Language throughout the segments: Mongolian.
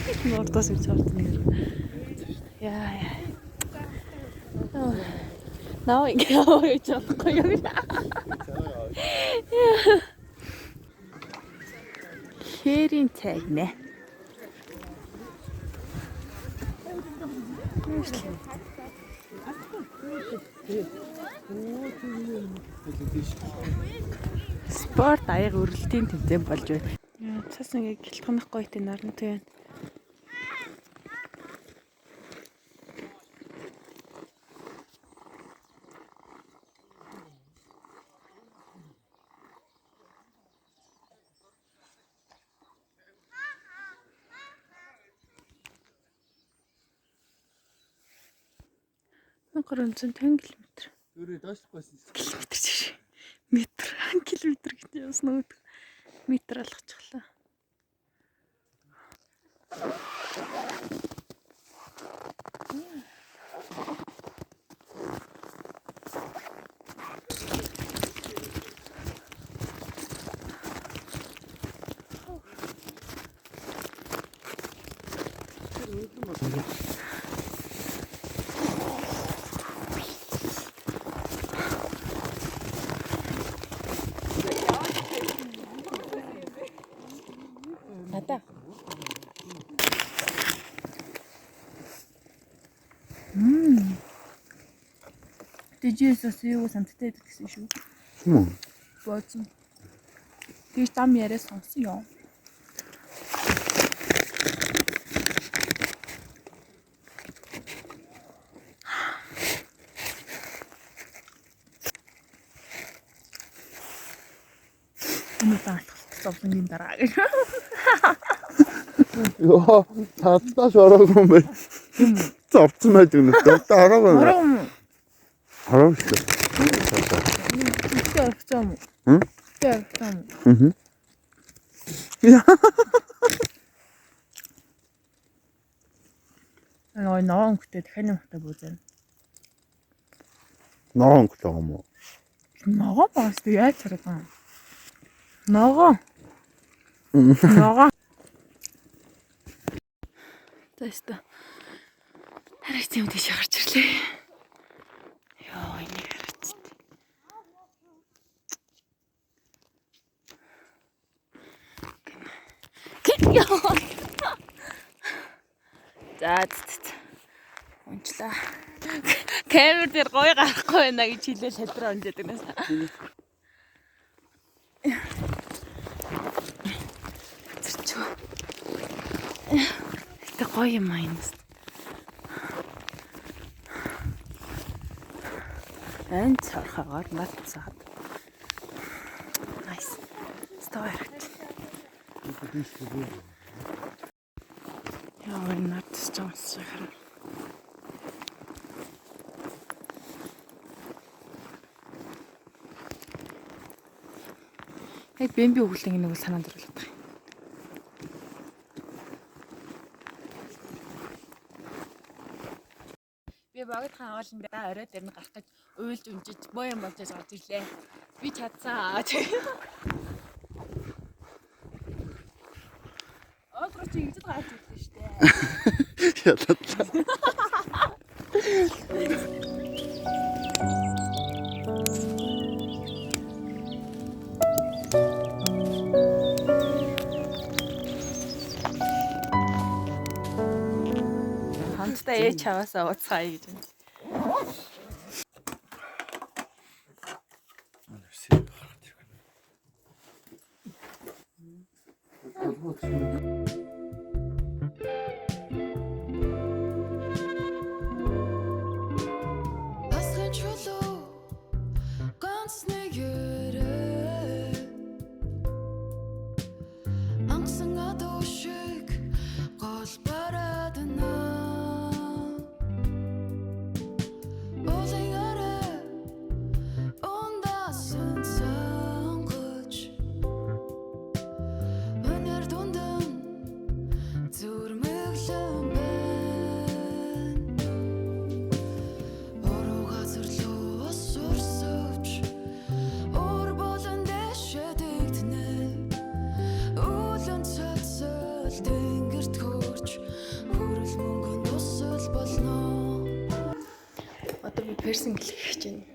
Нурдаас үл цавцсан нэр. Яа яа. Наа ингэ яаж чадахгүй юм. Хээрийн цай гинэ. Спорт аяг өрөлтийн тэмцээн болж байна. Яа, цас ингээ гэлтгах гоё тийм нарантай байна. Мянга 350 км. Өөрөө доошлохгүйсэн. Километр чиш. Метр, километр гэж явсан үү? Метр алгачихлаа. Надаа. Тэжээс юу самттай байдаг гэсэн шүү. Тийм үү? Бооцсон. Тэгж зам яриа сонссон юм. Энэ даалгавт зовлонгийн дараа гэж. Йоо, татнаас ороогүй юм байна. Зовцсон байдаг юм. Одоо ороогүй юм. Ороо юм. Ороогүй шүү дээ. Тэгтээ орчихсон юм уу? Хм? Тэгтээ орчихсон юм уу? Мгм. Яа. Нөгөө ногоон өнгөтэй дахиад нэмхтэй бууз юм. Ногоон өнгөтэй юм уу? Ногоон байгаа шүү дээ. Яаж хараад байгаа юм? Ногоон. Ногоон. За өстө. Хараач тийм тийш гарч ирлээ. Йоо, энийг хараач. Гэн. За за. Унчлаа. Камер дээр гоё гарахгүй байна гэж хэлээл хадраа унжаад байна. Зэрчүү. Гэтэ гоё юм аа энэ. Айн цорхоогоор над цаад. Nice. Стоо харагд. Яа, энэ над ч юмсаж хараа. Яг бэмби өгүүлэн нэг санаанд оруулаад байгаа юм. Би богдхан агуулсан да орой дээр нь гарах гэж уйлж унжиж боо юм болж гарч ирлээ. Би чадсан. Оогроо чи ингэж л гарч ирлээ шүү дээ. Ялаа. Хамтдаа ээж чаваасаа ууцгаая гэж байна. Асхан чулуу ганц нэг өрөө Ансан адуу шиг гол бараад байна. байвал тэнгэрт хөөрч хөрөл мөнгөнд тусал болно. Одоо би piercing хийх гэж байна.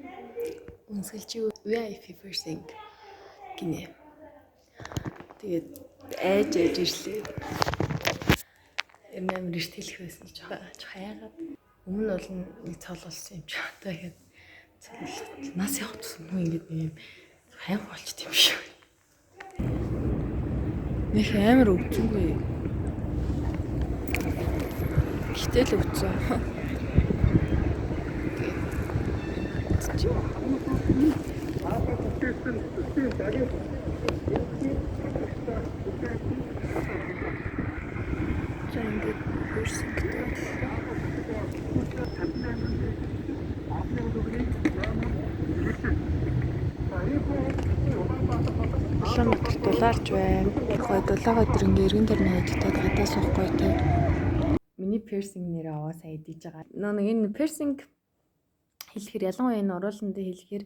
Үнсгэлж VIP piercing гинэ. Тэгээд айж айж ирлээ. Ер нь амар эрт хэлэх байсан ч жоохон хайгаад. Өмнө нь бол нэг цол болсон юм чи одоо ихэд цол нас явах тусам хүн ингэж нэг юм хайх болчт юм шиг. Нэх амар өвчнгүй. Гэтэл өвчсөн. За ингээд piercingтэй боллоо. Улаанбаатар дулаарч байна. Гой дулаага өдөр ингээ эргэн тойрны хөдөлтөд гадаа суухгүй те. Миний piercing нэрээ аваа сая идэж байгаа. Нөө нэг энэ piercing хэлэхэр ялангуяа энэ уруулан дээр хэлэхэр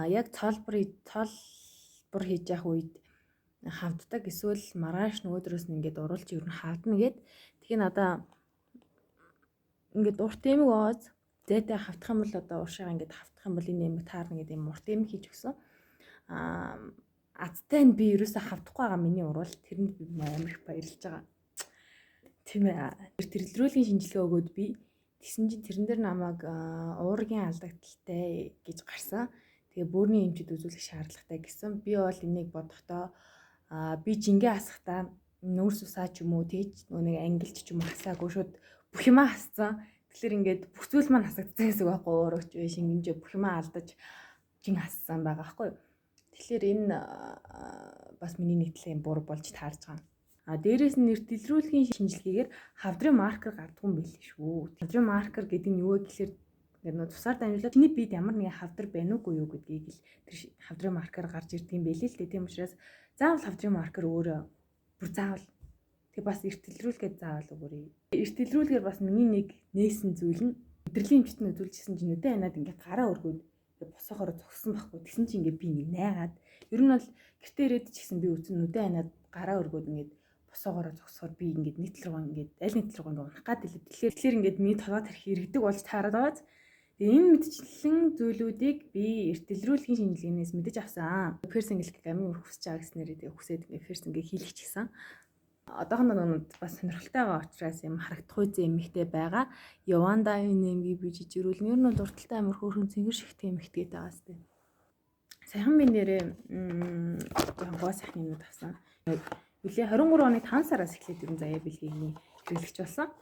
яг цолбор цолбор хийж явах үед хавддаг эсвэл маргааш нөгөөдрөөс нь ингээд уруулч ер нь хавдна гэд. Тэгэхээр надаа ингээд урт эмэг ооз зайтай хавтах юм бол одоо уушаа ингээд хавтах юм бол энэ эмэг таарна гэдэг юм урт эмэг хийж өгсөн. Аа азтай нь би ерөөсөө хавдахгүй байгаа миний уруул тэрэнд би амар их баярлж байгаа. Тийм ээ. Тэрлэрүүлгийн шинжилгээ өгөөд би тэгсэн чинь тэрэн дээр намайг уургийн алдагдaltaй гэж гарсан. Тэгээ бөөрийн эмчид үзүүлэх шаардлагатай гэсэн. Би бол энийг бодохдоо би жингээ асахдаа нүүрс усаа ч юм уу тэгж нөгөө нэг ангилч ч юм уу хасаагүй шууд бүх юмаа хассан. Тэгэхээр ингээд бүх зүйл маань хасагдсан гэсэн үг байхгүй уурагч бай шингэнжээ бүх юмаа алдаж жин хассан байгаа байхгүй юу. Тэгэхээр энэ бас миний нэг талын бур болж таарж байгаа. А дээрээс нь нэр дэлрүүлгийн шинжилгээгээр хавдрын маркер гардгүй юм билээ шүү. Хавдрын маркер гэдэг нь юу вэ гэхээр ингээд нөө тусаар дамжуулаад чиний биед ямар нэгэн хавдар байна уугүй юу гэдгийг л тэр хавдрын маркер гарч ирдэг юм билээ л дээ. Тийм учраас заавал хавдрын маркер өөрөө бүр заавал тэг бас эртэлрүүлгээд заавал өгөөрэй. Эртэлрүүлгээр бас миний нэг нээсэн зүйл нь мэдрэлийн эмчт нь үзүүлжсэн чинь нүдэн анаад ингээд гараа өргөөд ингээд босоохоор зогссон байхгүй. Тэгсэн чинь ингээд би нэг найгаад ер нь бол гэртээ ирээд ч гэсэн би үтсэн нүдэн анаад гараа өргөөд ингээд босоогоороо зогсохоор би ингээд нэг тал руу ингээд аль нэг тал руу ингээд унах гад илээ. Тэгэхээр ингээд миний толгой тарих иргэдэг болж таарад байгааз. Тэгээ энэ мэтчлэн зүйлүүдийг би эртэлрүүлгийн шинжилгээнээс мэдэж авсан. Piercing хэлэх амин өрх хүсэж байгаа гэснээрээ тэгээ хүсээд ингээд piercing-ийг хийлгэж гисэн. Одоохондоо нүд бас сонирхолтой байгаа учраас юм харагдах үгүй эмэгтэй байгаа. Яванда энэ нэмгийг би жижигрүүлнэ. Ер нь бол урталтай амар хөөрхөн цэнгэр шигтэй эмэгтэй байгаа сте. Саяхан би нэрээ жоохон гоо сайхны юмуд авсан. Үлээ 23 оны 5 сараас эхлээд ер нь заяа бэлгийн хэрэглэгч болсон.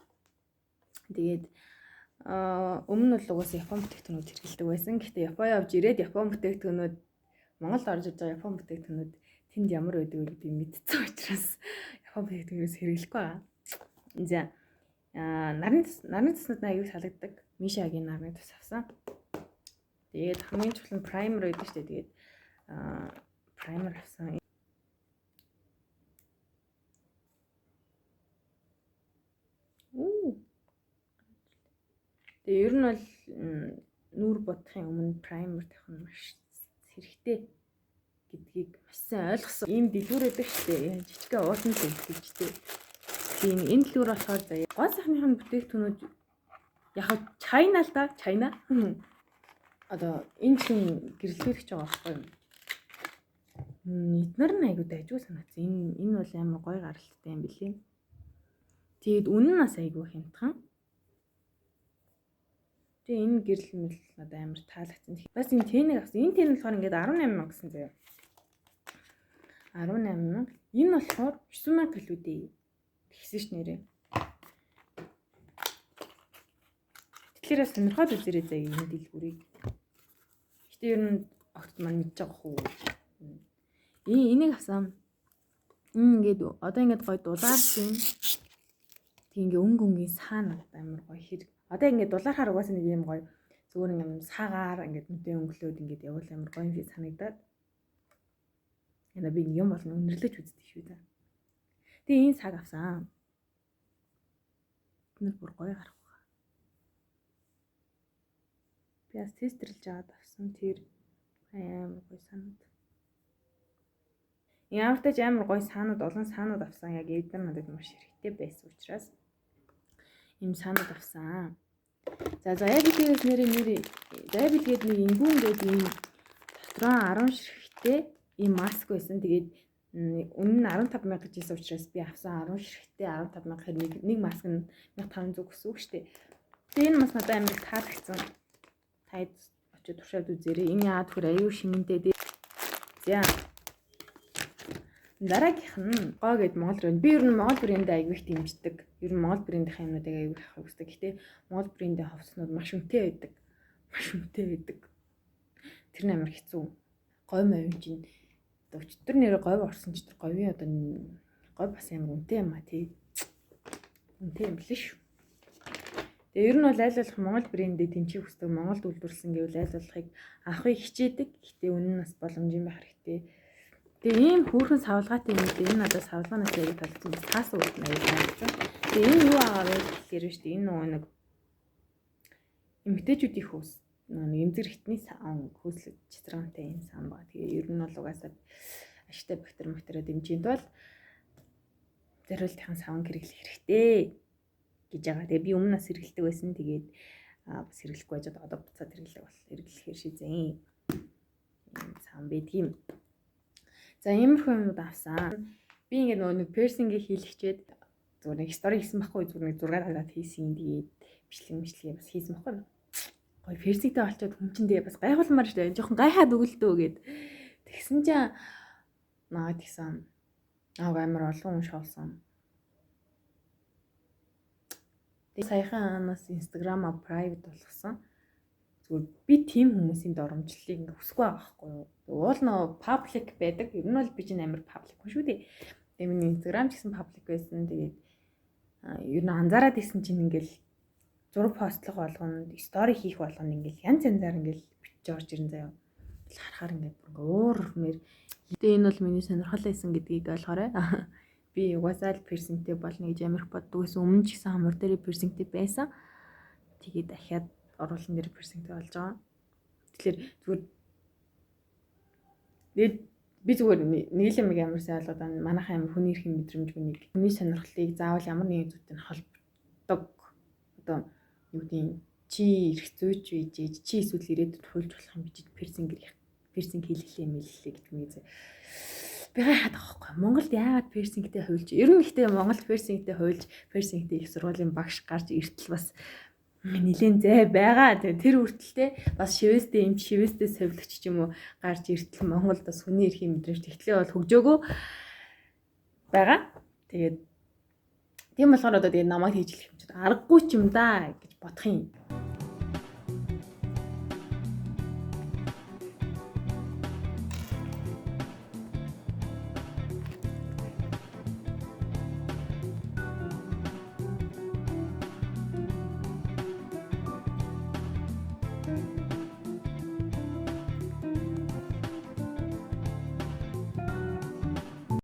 Тэгээд өмнө нь бол угаасаа Япон бүтээгдэхүүнүүд хэрэглэдэг байсан. Гэхдээ Япон явж ирээд Япон бүтээгдэхүүнүүд Монголд орж ирж байгаа Япон бүтээгдэхүүнүүд тэнд ямар байдаг вэ гэдгийг мэдсэн учраас Япон бүтээгдэхүүнээс хэрэглэхгүй байгаа. За нарны туснууд аягүй салагддаг. Мишагийн нарны тус авсан. Тэгээд хамгийн чухал нь праймер байдаг шүү дээ. Тэгээд праймер авсан. Тэгээ ер нь бол нүүр будахын өмнө праймер тавих нь маш хэрэгтэй гэдгийг маш сайн ойлгосон. Ийм дэлгүүр байдаг шүү дээ. Жижигхэн уулан л гэж дээ. Тийм энэ дэлгүүр болохоор заяа. Гоо сайхныхын бүтээгдэхүүнүүд яг China л да, China. Одоо энэ чин гэрэлтүүлэх байгаа байхгүй юу? Эднэр нь айгуу дайжгүй санагдсан. Энэ бол амар гоё гаралттай юм билээ. Тэгээд үнэн нь бас айгуу хямдхан. Тэгээ энэ гэрэл мэл надад амар таалагдсан. Бас энэ тэнийг авсан. Энэ тэн болохоор ингээд 18,000 гэсэн заяа. 18,000. Энэ болохоор 9,000 гэлүү дээ. Тэгсэн ш нэрээ. Тэгэхээр сонирхоод үзээрэй заяа энэ дэлгүүрийг. Гэтэ ер нь огт маань мэдж байгаа хүү. Энийг авсан. Ингээд одоо ингээд гоё дулаарсан. Тэг ингээ өнгө өнгийн саа надад амар гоё хэрэг. Одоо ингээд дулаархаар угаасаа нэг юм гоё зүгээр юм саагаар ингээд нүдээ өнгөлөөд ингээд явуул амар гоё юм шиг санагдаад. Яна би юм болно үнэрлэж үздэг шүү дээ. Тэгээ энэ цаг авсан. Эднэр бүр гоё гарах байгаа. Би бас тестерлж аваад авсан тэр амар гоё санагд. Ямар ч амар гоё саанууд, олон саанууд авсан. Яг эдгээр надад маш хэрэгтэй байсан учраас ийм саанууд авсан. За, Заяа бэлгээс нэрээ нэр Заяа бэлгээд нэг ингүүн гээд ийм дотроо 10 ширхэгтэй ийм маск байсан. Тэгээд үнэ нь 15 мянга гэж хэлсэн учраас би авсан. 10 ширхэгтэй 15 мянга хэрэг нэг маск нь 1500 гэсэн үг шүү дээ. Тэгээ энэ бас надад амар их таалагдсан. Та очиж туршаад үзээрэй. Энэ яагаад тэгэхээр аюу шингэнтэй. За. Дараагийнх нь гоо гэд Монгол брэнд. Би ер нь Монгол брэндээ аягүй их дэмждэг. Ер нь Монгол брэндийн юмнуудыг аягүй их авах хүсдэг. Гэтэ Монгол брэндийн хувцснууд маш үнэтэй байдаг. Маш үнэтэй байдаг. Тэр нь амар хэцүү. Говь мовын чинь өчтөр нэрээ говь орсон ч тэр говийн одоо говь бас амар үнэтэй юм а тий. Үнэтэй юм билээ шүү. Тэгээ ер нь бол аль болох Монгол брэндээ дэмжих хүсдэг. Монголд үйлдвэрлэсэн гэвэл аль болохыг авахыг хичээдэг. Гэтэ үнэ нь бас боломжийн байх хэрэгтэй. Тэгээ ийм хөөрхөн савлгаатай юм дээ. Энэ надад савлгаанаас аяг таалагдсан. Бас таасан үед нь аяг таалагдсан. Тэгээ энэ юу агаа вэ гэхээр шүү дээ. Энэ нөгөө нэг эмэгтэйчүүдийн хөөс, нөгөө нэг эмзэг эрхтний сан хөөслөг чицраантай ийм сан ба. Тэгээ ер нь бол угаасаа ашигтай бактери бактериа дэмжинд бол зориултын саван хэрэглэх хэрэгтэй гэж байгаа. Тэгээ би өмнө нас хэрэглэдэг байсан. Тэгээд бас хэрэглэхгүй байж одоо буцаад хэрэглэх бол хэрэглэхээр шизэн. Ийм саван байдгийм. За, иймэрхүү юмнууд авсан. Би ингээд нөгөө нэг piercing-ийг хийлгчээд зүгээр нэг story хийсэн байхгүй, зүгээр нэг зураг дараад хийсэн. Тэгээд бичлэг мичлэгээ бас хийсэн байхгүй. Гоё piercing-тэй болчоод хүн чинь тэгээ бас гайхуулмаар шүү дээ. Жохон гайхаад өгөлдөө гэд. Тэгсэн чинь наа тэгсэн. Аа, амар олон хүн шоолсон. Тэгээ саяхан анаас Instagram-а private болгосон. Зүгээр би тийм хүмүүсийн доромжлолыг ингээ хүсэхгүй байгаа байхгүй юу. Уул нөө public байдаг. Ер нь бол би чинь амар public хүн шүү дээ. Тэгээ миний Instagram ч гэсэн public байсан. Тэгээд ер нь анзаараад исэн чинь ингээл зураг постлох болгонд, story хийх болгонд ингээл янз янзаар ингээл бичиж орж ирэн заяа. Тэгэл харахаар ингээд бүр ингээ уур хүрмээр. Тэгээ энэ бол миний сонирхол байсан гэдгийг ойлгоорой. Би угаасаа л piercing-тэй болно гэж амар их боддог байсан. Өмнө ч гэсэн хамар дээр piercing-тэй байсан. Тэгээд дахиад оруулан дээр piercing-тэй болж байгаа. Тэгэхээр зүгээр тэгээд би зүгээр нэг л юм амар сайн ойлгоод байна. Манайхан амар хүний эрхийн мэдрэмж, хүний сонирхлыг заавал ямар нэгэн зүйлтэй холбодог. Одоо юу гэдгийг, чи эрх зүйч байж, чи эсвэл ирээдүйд хуульч болох юм гэж piercing хийлгэлээ мэллээ гэдэг юм. Би гайхаад байгаа байхгүй. Монголд яагаад piercing-тэй хуульч? Ер нь ихтэй Монголд piercing-тэй хуульч, piercing-тэй их сургуулийн багш гарч иртэл бас нилээн зай байгаа. Тэгээ тэр хүртэлтэй бас шивээстэй эмч, шивээстэй совилогч ч юм уу гарч иртэл Монголд бас хүний эрхийн мэдрэмж тэгтлээ бол хөгжөөгөө байгаа. Тэгээд тийм болохоор одоо тэгээд намайг хийжлэх юм чинь аргагүй ч юм да гэж бодох юм.